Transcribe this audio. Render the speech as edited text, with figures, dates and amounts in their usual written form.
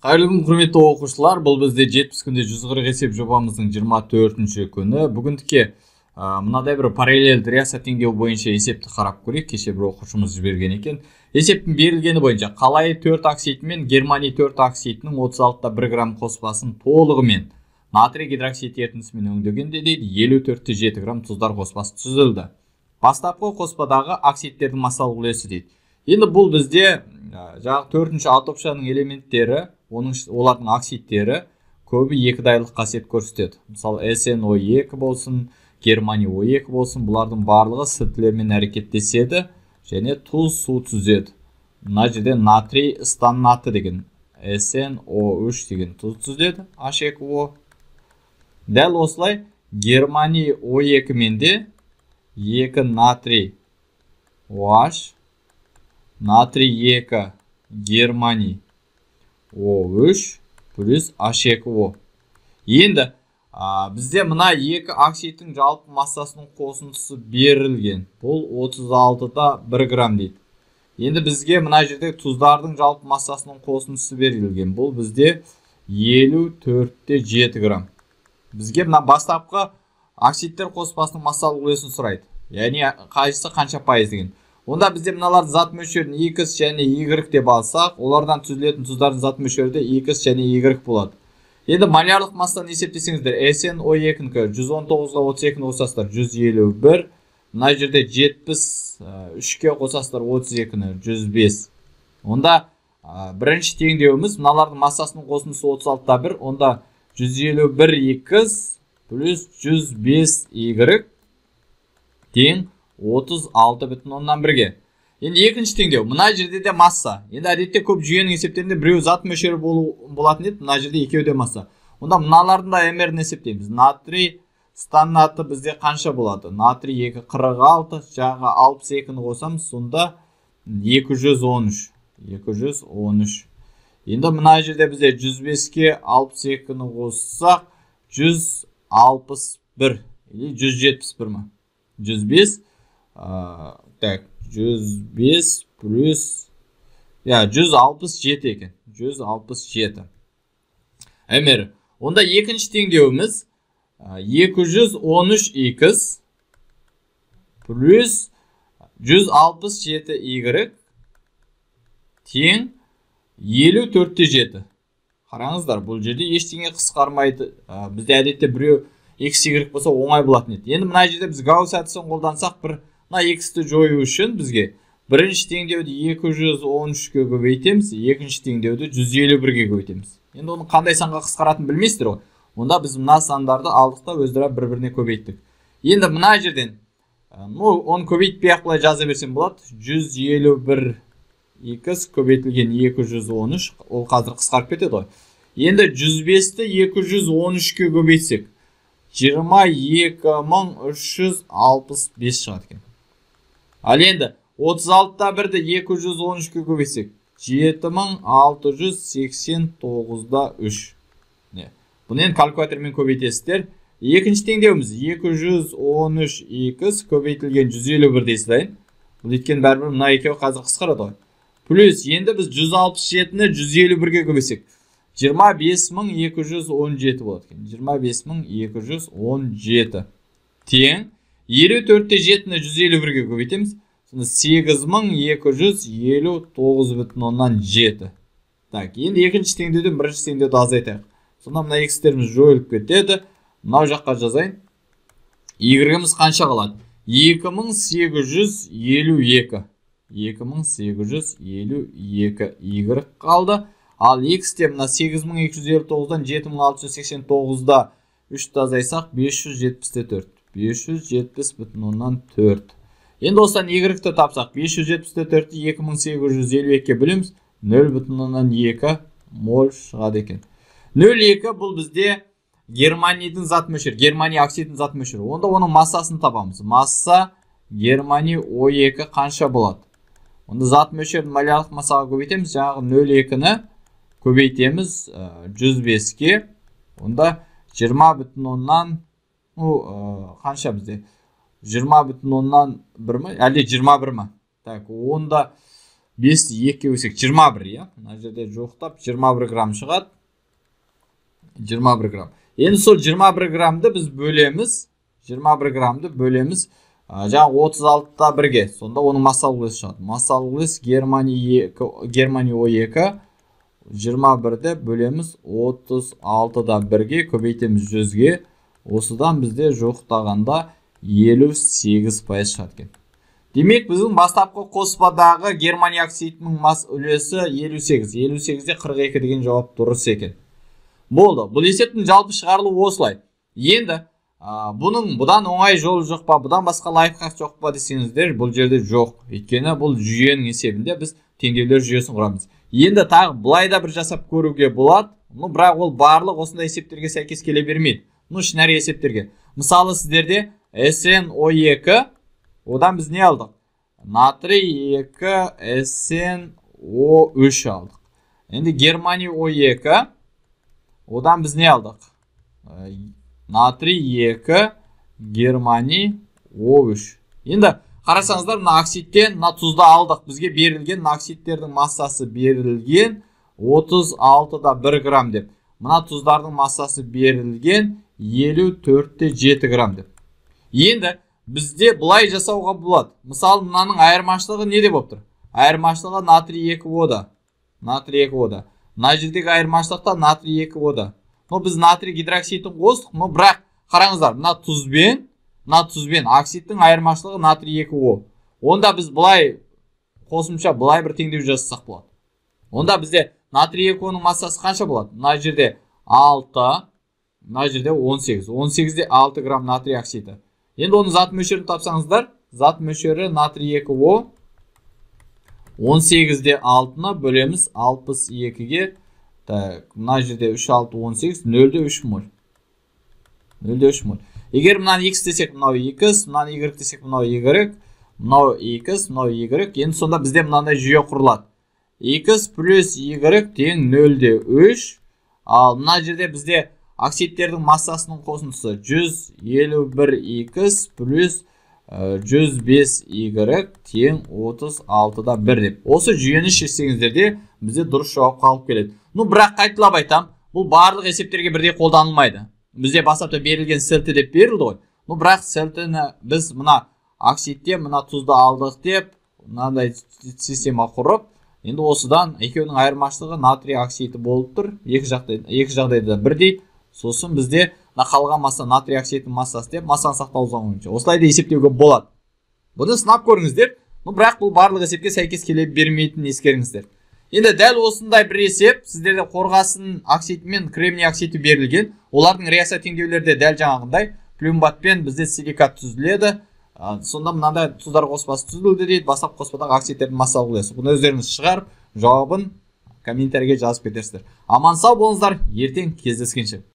Қайырлы күн, құрметті оқушылар. Бұл бізде 70 күнде 140 есеп жобамыздың 24-ші күні. Бүгіндікке мынадай бір параллельді реакция теңдеу бойынша есепті қарап көрейік. Кеше бір оқушымыз жіберген екен. Есептің берілгені бойынша қалайы 4 оксиді мен германий 4 оксидінің 36,1 грамм қоспасын толығымен натрий гидроксид ерітіндісімен өңдегенде дейді 54,7 грамм тұздар қоспасы түзілді. Бастапқы қоспадағы оксидтердің массалық үлесі дейді. Енді бұл бізде жаңағы 4-ші атопшаның элементтері, олардың оксидтері көбі екі дайлық қасиет көрсетеді. Мысалы, SnO2 болсын, германий O2 болсын, бұлардың барлығы сілтілермен әрекеттеседі және тұз су түзеді. Мына жерде натрий станнаты деген SnO3 деген тұз түзеді, H2O. Дәл осылай германий O2 мен де 2 натрий OH, натрий 2 германий O3 плюс H2O. Енді бізде мына екі оксидтің жалпы массасының қосындысы берілген. Бұл 36,1 грамм дейді. Енді бізге мына жерде тұздардың жалпы массасының қосындысы берілген. Бұл бізде 54,7 грамм. Бізге мына бастапқы оксидтер қоспасының массалық үлесін сұрайды. Яғни қайсысы қанша пайыз деген. Онда бізде мыналардың зат мөлшерін X және Y деп алсақ, олардан түзілетін тұздардың зат мөлшері де X және Y болады. Енді молярлық массаны есептесеңіздер, SnO2-нікі 119-ға 32-ні қосасыздар, 151. Мына жерде 73-ке қосасыздар 32-ні, 105. Онда бірінші теңдеуіміз мыналардың массасының қосындысы 36,1, онда 151 X плюс 105 Y тең 36,1-ге. Енді екінші теңдеу, мына жерде де масса. Енді әдетте көп жүйенің есептерінде біреу зат мөлшері болатын еді, мына жерде екеуі де масса. Онда мыналардың да МР-ін есептейміз. Натрий станнаты бізде қанша болады? Натрий 2 46, жағы 62-ні қосамыз, сонда 213. 213. Енді мына жерде бізде 105-ке 62-ні қоссақ, 161 или 171 ма? 105. Так, 105 плюс 167 екен. 167. МР. Онда екінші теңдеуіміз 213 X плюс 167 Y тең 54,7. Қараңыздар, бұл жерде ештеңе қысқармайды. Бізде әдетте біреу X, Y болса оңай болатын еді. Енді мына жерде біз Гаусс әдісін қолдансақ, бір мына X-ті жою үшін бізге бірінші теңдеуді 213-ке көбейтеміз, екінші теңдеуді 151-ге көбейтеміз. Енді оның қандай санға қысқаратынын білмейсіздер ғой. Онда біз мына сандарды алдық та өздері бір-біріне көбейттік. Енді мына жерден, оны көбейтпей ақ былай жаза берсем болады. 151 X көбейтілген 213, ол қазір қысқарып кетеді ғой. Енді 105-ті 213-ке көбейтсек, 22365 шығады екен. Ал енді 36,1-ді 213-ке көбейтсек, 7689,3. Бұны енді калькулятормен көбейтесіздер. Екінші теңдеуіміз 213 X көбейтілген 151 дей салайын. Бұл өйткені бәрібір мына екеуі қазір қысқарады ғой. Плюс енді біз 167-ні 151-ге көбейтсек, 25217 болады екен. 25217 тең 54,7-ні 151-ге көбейтеміз. Сонда 8259,7. Так, енді екінші теңдеуден бірінші теңдеуді азайтайық. Сонда мына X-теріміз жойылып кетеді. Мынау жаққа жазайын. Y-іміз қанша қалады? 2852. 2852 Y қалды. Ал X-те мына 8259-дан 7689-да 3-ті азайсақ, 574. 570,4. Енді осыдан Y-ті тапсақ, 574-ті 2852-ге бөлеміз, 0,2 моль шығады екен. 0,2 бұл бізде германийдің зат мөлшері, германий оксидінің зат мөлшері. Онда оның массасын табамыз. Масса германий О2 қанша болады? Онда зат мөлшерін молярлық массаға көбейтеміз, жаңағы 0,2-ні көбейтеміз 105-ке. Онда жиырма бүтін оннан, қанша бізде? Жиырма бүтін оннан бір ма? Әлде жиырма бір ма? Так, онда 5-ті 2-ге бөлсек 21, иә? Мына жерде жуықтап 21 грамм шығады. 21 грамм. Енді сол 21 граммды біз бөлеміз. 21 граммды бөлеміз. Жаңа 36-та 1-ге. Сонда оның массалық үлесі шығады. Массалық үлес германий О2 21-ді бөлеміз 36-да 1-ге, көбейтеміз 100-ге. Осыдан бізде жуықтағанда 58% шығады екен. Демек, біздің бастапқы қоспадағы германий оксидінің масс үлесі 58. 58-де 42 деген жауап дұрыс екен. Болды. Бұл есептің жалпы шығарылуы осылай. Енді бұның бұдан оңай жолы жоқ па, бұдан басқа лайфхак жоқ па десеңіздер, бұл жерде жоқ. Өйткені бұл жүйенің есебінде біз теңдеулер жүйесін құрамыз. Енді тағы былай да бір жасап көруге болады. Бірақ ол барлық осындай есептерге сәйкес келе бермейді. Шынайы есептерге. Мысалы, сіздерде SnO2, одан біз не алдық? Натрий 2 SnO3 алдық. Енді германий О2, одан біз не алдық? Натрий 2 германий О3. Енді қарасаңыздар, мына оксидтен мына тұзды алдық. Бізге берілген мына оксидтердің массасы берілген 36,1 грамм деп. Мына тұздардың массасы берілген 54,7 грамм деп. Енді бізде былай жасауға болады. Мысалы, мынаның айырмашылығы неде болып тұр? Айырмашылығы натрий 2 О-да. Натрий 2 О-да. Мына жердегі айырмашылық та натрий 2 О-да. Но біз натрий гидроксидін қостық, но бірақ қараңыздар, мына тұзбен оксидтің айырмашылығы натрий 2 О. Онда біз былай қосымша былай бір теңдеу жасасақ болады. Онда бізде натрий 2 О-ның массасы қанша болады? Мына жерде 6, мына жерде 18. 18-де 6 грамм натрий оксиді. Енді оның зат мөлшерін тапсаңыздар, зат мөлшері натрий 2 О 18-де 6-ны бөлеміз 62-ге. Так, мына жерде 3, 6, 18, 0,3 моль. 0,3 моль. Егер мынаны x десек, мынау x, мынаны y десек, мынау y, мынау x, мынау y. Енді сонда бізде мынандай жүйе құрылады. X плюс y тең 0,3. Ал мына жерде бізде оксидтердің массасының қосындысы 151x плюс 105y тең 36,1 деп. Осы жүйені шешсеңіздер де бізде дұрыс жауап қалып келеді. Бірақ қайталап айтам, бұл барлық есептерге бірдей қолданылмайды. Бізде бастапқыда берілген сілті деп берілді ғой. Бірақ сілтіні біз мына оксидте мына тұзды алдық деп мынандай система құрып, енді осыдан екеуінің айырмашылығы натрий оксиді болып тұр. Екі жағдайда бірдей. Сосын бізде мына қалған масса натрий оксидінің массасы деп массаны сақтау заңы бойынша осылай да есептеуге болады. Бұны сынап көріңіздер. Бірақ бұл барлық есепке сәйкес келе бермейтінін ескеріңіздер. Енді дәл осындай бір есеп сіздерде қорғасын оксиді мен кремний оксиді берілген. Олардың реакция теңдеулері де дәл жаңағындай. Плюмбатпен бізде силикат түзіледі. Сонда мынандай тұздар қоспасы түзілді дейді. Бастапқы қоспадағы оксидтердің массалық үлесі. Бұны өздеріңіз шығарып, жауабын комментарийге жазып кетерсіздер. Аман сау болыңыздар, ертең кездескенше.